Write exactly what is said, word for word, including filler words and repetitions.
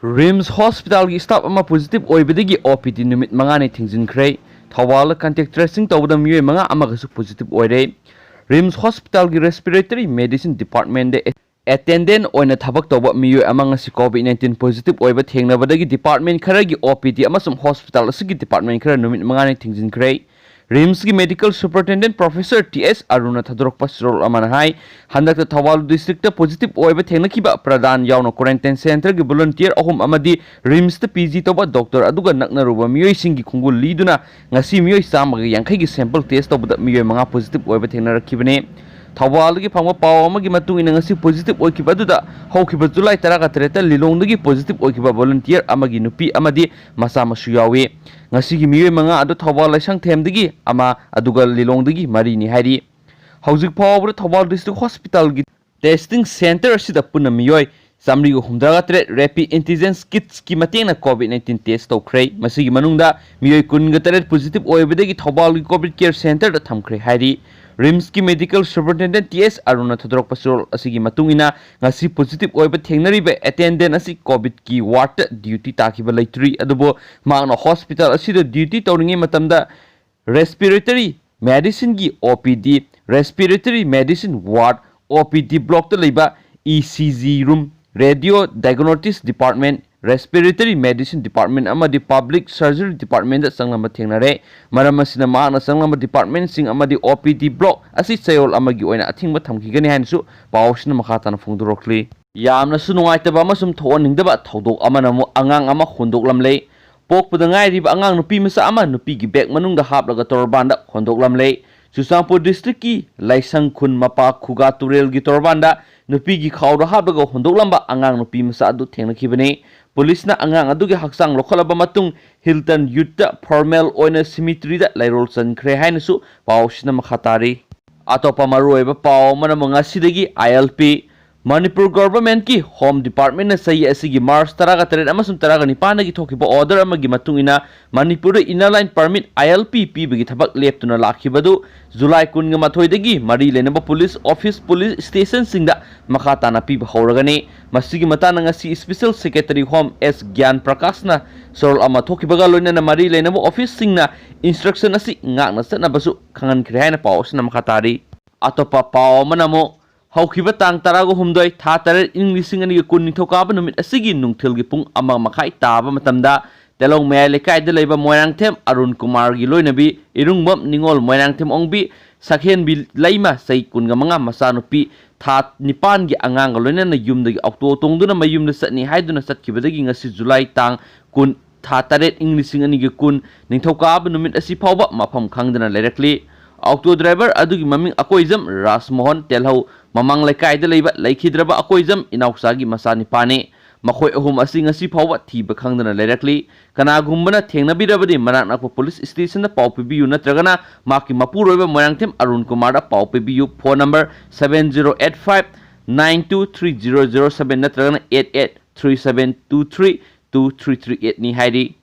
ꯔꯤꯝꯁ ꯍꯣꯁꯄꯤꯇꯥꯜꯒꯤ ꯁ꯭ꯇꯥꯐ ꯑꯃ ꯄꯣꯖꯤꯇꯤꯚ ꯑꯣꯏꯕꯗꯒꯤ ꯑꯣ ꯄꯤ ꯗꯤ ꯅꯨꯃꯤꯠ ꯃꯉꯥꯅꯤ ꯊꯤꯡꯖꯤꯟꯈ꯭ꯔꯦ꯫ ꯊꯧꯕꯥꯜꯗ ꯀꯟꯇꯦꯛ ꯇ꯭ꯔꯦꯁꯤꯡ ꯇꯧꯕꯗ ꯃꯤꯑꯣꯏ ꯃꯉꯥ ꯑꯃꯒꯁꯨ ꯄꯣꯖꯤꯇꯤꯚ ꯑꯣꯏꯔꯦ꯫ ꯔꯤꯝꯁ ꯍꯣꯁꯄꯤꯇꯥꯜꯒꯤ ꯔꯦꯁꯄꯤꯔꯦꯇꯔꯤ ꯃꯦꯗꯤꯁꯤꯟ ꯗꯤꯄꯥꯔꯠꯃꯦꯟꯗ ꯑꯦꯇꯦꯟꯗꯦꯟ ꯑꯣꯏꯅ ꯊꯕꯛ ꯇꯧꯕ ꯃꯤꯑꯣꯏ ꯑꯃ ꯉꯁꯤ ꯀꯣꯚꯤꯗ ꯅꯥꯏꯟꯇꯤꯟ ꯄꯣꯖꯤꯇꯤꯚ ꯑꯣꯏꯕ ꯊꯦꯡꯅꯕꯗꯒꯤ ꯗꯤꯄꯥꯔꯠꯃꯦꯟ ꯈꯔꯒꯤ ꯑꯣ ꯄꯤ ꯗꯤ ꯑꯃꯁꯨꯡ ꯍꯣꯁꯄꯤꯇꯥꯜ ꯑꯁꯤꯒꯤ ꯗꯤꯄꯥꯔꯠꯃꯦꯟ ꯈꯔ ꯅꯨꯃꯤꯠ ꯃꯉꯥꯅꯤ ꯊꯤꯡꯖꯤꯟꯈ꯭ꯔꯦ꯫ ꯔꯤꯝꯁꯀꯤ ꯃꯦꯗꯤꯀꯦꯜ ꯁꯨꯄꯔꯤꯟꯇꯦꯟꯗꯦꯟꯠ ꯄ꯭ꯔꯣꯐꯦꯁꯔ ꯇꯤ ꯑꯦꯁ ꯑꯔꯨꯅ ꯊꯥꯗꯣꯔꯛꯄ ꯆꯦꯔꯣꯜ ꯑꯃꯅ ꯍꯥꯏ, ꯍꯟꯗꯛꯇ ꯊꯧꯕꯥꯜ ꯗꯤꯁꯇ꯭ꯔꯤꯛꯇ ꯄꯣꯖꯤꯇꯤꯚ ꯑꯣꯏꯕ ꯊꯦꯡꯅꯈꯤꯕ ꯄ꯭ꯔꯗꯥꯟ ꯌꯥꯎꯅ ꯀ꯭ꯋꯥꯔꯦꯟꯇꯥꯏꯟ ꯁꯦꯟꯇꯔꯒꯤ ꯚꯣꯂꯨꯟꯇꯤꯌꯔ ꯑꯍꯨꯝ ꯑꯃꯗꯤ ꯔꯤꯝꯁꯇ ꯄꯤ ꯖꯤ ꯇꯧꯕ ꯗꯣꯛꯇꯔ ꯑꯗꯨꯒ ꯅꯛꯅꯔꯨꯕ ꯃꯤꯑꯣꯏꯁꯤꯡꯒꯤ ꯈꯣꯡꯒꯨꯜ ꯂꯤꯗꯨꯅ ꯉꯁꯤ ꯃꯤꯑꯣꯏ ꯆꯥꯝꯃꯒ ꯌꯥꯡꯈꯩꯒꯤ ꯁꯦꯝꯄꯜ ꯇꯦꯁ ꯇꯧꯕꯗ ꯃꯤꯑꯣꯏ ꯃꯉꯥ ꯄꯣꯖꯤꯇꯤꯚ ꯑꯣꯏꯕ ꯊꯦꯡꯅꯔꯛꯈꯤꯕꯅꯤ꯫ ꯊꯧꯕꯥꯜꯗꯒꯤ ꯐꯪꯕ ꯄꯥꯎ ꯑꯃꯒꯤ ꯃꯇꯨꯡ ꯏꯟꯅ, ꯉꯁꯤ ꯄꯣꯖꯤꯇꯤꯚ ꯑꯣꯏꯈꯤꯕ ꯑꯗꯨꯗ ꯍꯧꯈꯤꯕ ꯖꯨꯂꯥꯏ ꯇꯔꯥꯒ ꯇꯔꯦꯠꯇ ꯂꯤꯂꯣꯡꯗꯒꯤ ꯄꯣꯖꯤꯇꯤꯚ ꯑꯣꯏꯈꯤꯕ ꯚꯣꯂꯨꯟꯇꯤꯌꯔ ꯑꯃꯒꯤ ꯅꯨꯄꯤ ꯑꯃꯗꯤ ꯃꯆꯥ ꯃꯁꯨ ꯌꯥꯎꯏ꯫ ꯉꯁꯤꯒꯤ ꯃꯤꯑꯣꯏ ꯃꯉꯥ ꯑꯗꯨ ꯊꯧꯕꯥꯜ ꯂꯥꯏꯁꯪꯊꯦꯝꯗꯒꯤ ꯑꯃ, ꯑꯗꯨꯒ ꯂꯤꯂꯣꯡꯗꯒꯤ ꯃꯔꯤꯅꯤ ꯍꯥꯏꯔꯤ꯫ ꯍꯧꯖꯤꯛ ꯐꯥꯎꯕꯗ ꯊꯧꯕꯥꯜ ꯗꯤꯁꯇ꯭ꯔꯤꯛ ꯍꯣꯁꯄꯤꯇꯥꯜꯒꯤ ꯇꯦꯁꯇꯤꯡ ꯁꯦꯟꯇꯔ ꯑꯁꯤꯗ ꯄꯨꯟꯅ ꯃꯤꯑꯣꯏ ꯆꯥꯃꯔꯤꯒ ꯍꯨꯝꯗ꯭ꯔꯥꯒ ꯇꯔꯦꯠ ꯔꯦꯄꯤꯗ ꯑꯦꯟꯇꯤꯖꯦꯟꯁ ꯀꯤꯠꯁꯀꯤ ꯃꯇꯦꯡꯅ ꯀꯣꯚꯤꯗ ꯅꯥꯏꯟꯇꯤꯟ ꯇꯦꯁ ꯇꯧꯈ꯭ꯔꯦ꯫ ꯃꯁꯤꯒꯤ ꯃꯅꯨꯡꯗ ꯃꯤꯑꯣꯏ ꯀꯨꯟꯒ ꯇꯔꯦꯠ ꯄꯣꯖꯤꯇꯤꯚ ꯑꯣꯏꯕꯗꯒꯤ ꯊꯧꯕꯥꯜꯒꯤ ꯀꯣꯚꯤꯗ ꯀꯦꯌꯔ ꯁꯦꯟꯇꯔꯗ ꯊꯝꯈ꯭ꯔꯦ ꯍꯥꯏꯔꯤ꯫ ꯔꯤꯝꯁꯀꯤ ꯃꯦꯗꯤꯀꯦꯜ ꯁꯨꯄꯔꯤꯟꯇꯦꯟꯗꯦꯟꯠ ꯇꯤ ꯑꯦꯁ ꯑꯔꯨꯟꯅ ꯊꯥꯗꯣꯔꯛꯄ ꯆꯦꯔꯣꯜ ꯑꯁꯤꯒꯤ ꯃꯇꯨꯡ ꯏꯟꯅ, ꯉꯁꯤ ꯄꯣꯖꯤꯇꯤꯚ ꯑꯣꯏꯕ ꯊꯦꯡꯅꯔꯤꯕ ꯑꯦꯇꯦꯟꯗꯦꯟꯠ ꯑꯁꯤ ꯀꯣꯚꯤꯗꯀꯤ ꯋꯥꯔꯗꯇ ꯗ꯭ꯌꯨꯇꯤ ꯇꯥꯈꯤꯕ ꯂꯩꯇ꯭ꯔꯤ, ꯑꯗꯨꯕꯨ ꯃꯍꯥꯛꯅ ꯍꯣꯁꯄꯤꯇꯥꯜ ꯑꯁꯤꯗ ꯗ꯭ꯌꯨꯇꯤ ꯇꯧꯔꯤꯉꯩ ꯃꯇꯝꯗ ꯔꯦꯁꯄꯤꯔꯦꯇꯔꯤ ꯃꯦꯗꯤꯁꯤꯟꯒꯤ ꯑꯣ ꯄꯤ ꯗꯤ, ꯔꯦꯁꯄꯤꯔꯦꯇꯔꯤ ꯃꯦꯗꯤꯁꯤꯟ ꯋꯥꯔꯗ, ꯑꯣ ꯄꯤ ꯗꯤ ꯕ꯭ꯂꯣꯛꯇ ꯂꯩꯕ E C G room, radio diagnosis department, respiratory medicine department ꯑꯃꯗꯤ ꯄꯕ꯭ꯂꯤꯛ ꯁꯔꯖꯔꯤ ꯗꯤꯄꯥꯔꯠꯃꯦꯟꯗ ꯆꯪꯂꯝꯕ ꯊꯦꯡꯅꯔꯦ꯫ ꯃꯔꯝ ꯑꯁꯤꯅ ꯃꯍꯥꯛꯅ ꯆꯪꯂꯝꯕ ꯗꯤꯄꯥꯔꯠꯃꯦꯟꯁꯤꯡ ꯑꯃꯗꯤ ꯑꯣ ꯄꯤ ꯗꯤ ꯕ꯭ꯂꯣꯛ ꯑꯁꯤ ꯆꯌꯣꯜ ꯑꯃꯒꯤ ꯑꯣꯏꯅ ꯑꯊꯤꯡꯕ ꯊꯝꯈꯤꯒꯅꯤ ꯍꯥꯏꯅꯁꯨ ꯄꯥꯎ ꯑꯁꯤꯅ ꯃꯈꯥ ꯇꯥꯅ ꯐꯣꯡꯗꯣꯔꯛꯂꯤ꯫ ꯌꯥꯝꯅꯁꯨ ꯅꯨꯡꯉꯥꯏꯇꯕ ꯑꯃꯁꯨꯡ ꯊꯣꯛꯍꯟꯅꯤꯡꯗꯕ ꯊꯧꯗꯣꯛ ꯑꯃꯅ ꯑꯃꯨꯛ ꯑꯉꯥꯡ ꯑꯃ ꯍꯨꯟꯗꯣꯛꯂꯝꯂꯦ꯫ ꯄꯣꯛꯄꯗ ꯉꯥꯏꯔꯤꯕ ꯑꯉꯥꯡ ꯅꯨꯄꯤ ꯃꯆꯥ ꯑꯃ ꯅꯨꯄꯤꯒꯤ ꯕꯦꯒ ꯃꯅꯨꯡꯗ ꯍꯥꯞꯂꯒ ꯇꯣꯔꯕꯥꯟꯗ ꯍꯨꯟꯗꯣꯛꯂꯝꯂꯦ꯫ ꯆꯨꯔꯆꯥꯟꯄꯨꯔ ꯗꯤꯁꯇ꯭ꯔꯤꯛꯀꯤ ꯂꯥꯏꯁꯪ ꯈꯨꯟ ꯃꯄꯥ ꯈꯨꯒꯥ ꯇꯨꯔꯦꯜꯒꯤ ꯇꯣꯔꯕꯥꯟꯗ ꯅꯨꯄꯤꯒꯤ ꯈꯥꯎꯗ ꯍꯥꯞꯂꯒ ꯍꯨꯟꯗꯣꯛꯂꯝꯕ ꯑꯉꯥꯡ ꯅꯨꯄꯤ ꯃꯆꯥ ꯑꯗꯨ ꯊꯦꯡꯅꯈꯤꯕꯅꯤ꯫ ꯄꯨꯂꯤꯁꯅ ꯑꯉꯥꯡ ꯑꯗꯨꯒꯤ ꯍꯛꯆꯥꯡ ꯂꯧꯈꯠꯂꯕ ꯃꯇꯨꯡ ꯍꯤꯜꯇꯟ ꯌꯨꯠꯇ ꯐꯣꯔꯃꯦꯜ ꯑꯣꯏꯅ ꯁꯤꯃꯤꯇ꯭ꯔꯤꯗ ꯂꯩꯔꯣꯜ ꯆꯟꯈ꯭ꯔꯦ ꯍꯥꯏꯅꯁꯨ ꯄꯥꯎꯁꯤꯅ ꯃꯈꯥ ꯇꯥꯔꯤ꯫ ꯑꯇꯣꯞꯄ ꯃꯔꯨꯑꯣꯏꯕ ꯄꯥꯎ ꯑꯃꯅ ꯑꯃꯨꯛ ꯉꯁꯤꯗꯒꯤ ꯑꯥꯏ ꯑꯦꯜ ꯄꯤ ꯃꯅꯤꯄꯨꯔ ꯒꯣꯚꯔꯟꯃꯦꯟꯠꯀꯤ ꯍꯣꯝ ꯗꯤꯄꯥꯔꯠꯃꯦꯟꯠꯅ ꯆꯍꯤ ꯑꯁꯤꯒꯤ ꯃꯥꯔꯆ ꯇꯔꯥꯒ ꯇꯔꯦꯠ ꯑꯃꯁꯨꯡ ꯇꯔꯥꯒ ꯅꯤꯄꯥꯟꯗꯒꯤ ꯊꯣꯛꯈꯤꯕ ꯑꯣꯔꯗꯔ ꯑꯃꯒꯤ ꯃꯇꯨꯡ ꯏꯟꯅ ꯃꯅꯤꯄꯨꯔꯗ ꯏꯟꯅꯔ ꯂꯥꯏꯟ ꯄꯔꯃꯤꯠ, ILP, ꯄꯤꯕꯒꯤ ꯊꯕꯛ ꯂꯦꯞꯇꯨꯅ ꯂꯥꯛꯈꯤꯕꯗꯨ ꯖꯨꯂꯥꯏ ꯀꯨꯟꯒ ꯃꯥꯊꯣꯏꯗꯒꯤ ꯃꯔꯤ ꯂꯩꯅꯕ ꯄꯨꯂꯤꯁ ꯑꯣꯐꯤꯁ, ꯄꯨꯂꯤꯁ ꯁ꯭ꯇꯦꯁꯟꯁꯤꯡꯗ ꯃꯈꯥ ꯇꯥꯅ ꯄꯤꯕ ꯍꯧꯔꯒꯅꯤ꯫ ꯃꯁꯤꯒꯤ ꯃꯇꯥꯡꯗ ꯉꯁꯤ ꯏꯁꯄꯤꯁꯦꯜ ꯁꯦꯀ꯭ꯔꯦꯇꯔꯤ ꯍꯣꯝ ꯑꯦꯁ ꯒ꯭ꯌꯥꯟ ꯄ꯭ꯔꯀꯥꯁꯅ ꯁꯣꯔꯣꯜ ꯑꯃ ꯊꯣꯛꯈꯤꯕꯒ ꯂꯣꯏꯅꯅ ꯃꯔꯤ ꯂꯩꯅꯕ ꯑꯣꯐꯤꯁꯁꯤꯡꯅ ꯏꯟꯁꯇ꯭ꯔꯛꯁꯟ ꯑꯁꯤ ꯉꯥꯛꯅ ꯆꯠꯅꯕꯁꯨ ꯈꯪꯍꯟꯈ꯭ꯔꯦ ꯍꯥꯏꯅ ꯄꯥꯎ ꯑꯁꯤꯅ ꯃꯈꯥ ꯇꯥꯔꯤ꯫ ꯑꯇꯣꯞꯄ ꯄꯥꯎ ꯑꯃꯅ ꯑꯃꯨꯛ ꯍꯧꯈꯤꯕ ꯇꯥꯡ ꯇꯔꯥꯒ ꯍꯨꯝꯗꯣꯏ, ꯊꯥ ꯇꯔꯦꯠ, ꯏꯪ ꯂꯤꯁꯤꯡ ꯑꯅꯤꯒ ꯀꯨꯟ, ꯅꯤꯡꯊꯧꯀꯥꯕ ꯅꯨꯃꯤꯠ ꯑꯁꯤꯒꯤ ꯅꯨꯡꯊꯤꯜꯒꯤ ꯄꯨꯡ ꯑꯃ ꯃꯈꯥꯏ ꯇꯥꯕ ꯃꯇꯝꯗ ꯇꯦꯂꯧ ꯃꯌꯥꯏ ꯂꯩꯀꯥꯏꯗ ꯂꯩꯕ ꯃꯣꯏꯔꯥꯡꯊꯦꯝ ꯑꯔꯨꯟ ꯀꯨꯃꯥꯔꯒꯤ ꯂꯣꯏꯅꯕꯤ ꯏꯔꯨꯡꯕꯝ ꯅꯤꯉꯣꯜ ꯃꯣꯏꯔꯥꯡꯊꯦꯝ ꯑꯣꯡꯕꯤ ꯁꯛꯍꯦꯟꯕꯤ ꯂꯩꯃ, ꯆꯍꯤ ꯀꯨꯟꯒ ꯃꯉꯥ, ꯃꯆꯥꯅꯨꯄꯤ ꯊꯥ ꯅꯤꯄꯥꯟꯒꯤ ꯑꯉꯥꯡꯒ ꯂꯣꯏꯅꯅ ꯌꯨꯝꯗꯒꯤ ꯑꯣꯛꯇꯣ ꯇꯣꯡꯗꯨꯅ ꯃꯌꯨꯝꯗ ꯆꯠꯅꯤ ꯍꯥꯏꯗꯨꯅ ꯆꯠꯈꯤꯕꯗꯒꯤ ꯉꯁꯤ ꯖꯨꯂꯥꯏ ꯇꯥꯡ ꯀꯨꯟ, ꯊꯥ ꯇꯔꯦꯠ, ꯏꯪ ꯂꯤꯁꯤꯡ ꯑꯅꯤꯒ ꯀꯨꯟ, ꯅꯤꯡꯊꯧꯀꯥꯕ ꯅꯨꯃꯤꯠ ꯑꯁꯤ ꯐꯥꯎꯕ ꯃꯐꯝ ꯈꯪꯗꯅ ꯂꯩꯔꯛꯂꯤ꯫ ꯑꯣꯛꯇꯣ ꯗ꯭ꯔꯥꯏꯚꯔ ꯑꯗꯨꯒꯤ ꯃꯃꯤꯡ ꯑꯀꯣꯏꯖꯝ ꯔꯥꯖꯃꯣꯍꯟ, ꯇꯦꯜꯍꯧ ꯃꯃꯥꯡ ꯂꯩꯀꯥꯏꯗ ꯂꯩꯕ꯫ ꯂꯩꯈꯤꯗ꯭ꯔꯕ ꯑꯀꯣꯏꯖꯝ ꯏꯅꯥꯎꯆꯥꯒꯤ ꯃꯆꯥꯅꯤꯄꯥꯅꯤ꯫ ꯃꯈꯣꯏ ꯑꯍꯨꯝ ꯑꯁꯤ ꯉꯁꯤ ꯐꯥꯎꯕ ꯊꯤꯕ ꯈꯪꯗꯅ ꯂꯩꯔꯛꯂꯤ꯫ ꯀꯅꯥꯒꯨꯝꯕꯅ ꯊꯦꯡꯅꯕꯤꯔꯕꯗꯤ ꯃꯅꯥꯛ ꯅꯛꯄ ꯄꯨꯂꯤꯁ ꯁ꯭ꯇꯦꯁꯟꯗ ꯄꯥꯎ ꯄꯤꯕꯤꯌꯨ ꯅꯠꯇ꯭ꯔꯒꯅ ꯃꯍꯥꯛꯀꯤ ꯃꯄꯨꯔꯣꯏꯕ ꯃꯣꯏꯔꯥꯡꯊꯦꯝ ꯑꯔꯨꯟ ꯀꯨꯃꯥꯔꯗ ꯄꯥꯎ ꯄꯤꯕꯤꯌꯨ꯫ Phone number seven zero eight five nine two three zero zero seven ꯅꯠꯇ꯭ꯔꯒꯅ eight eight three seven two three two three three eight ꯅꯤ ꯍꯥꯏꯔꯤ꯫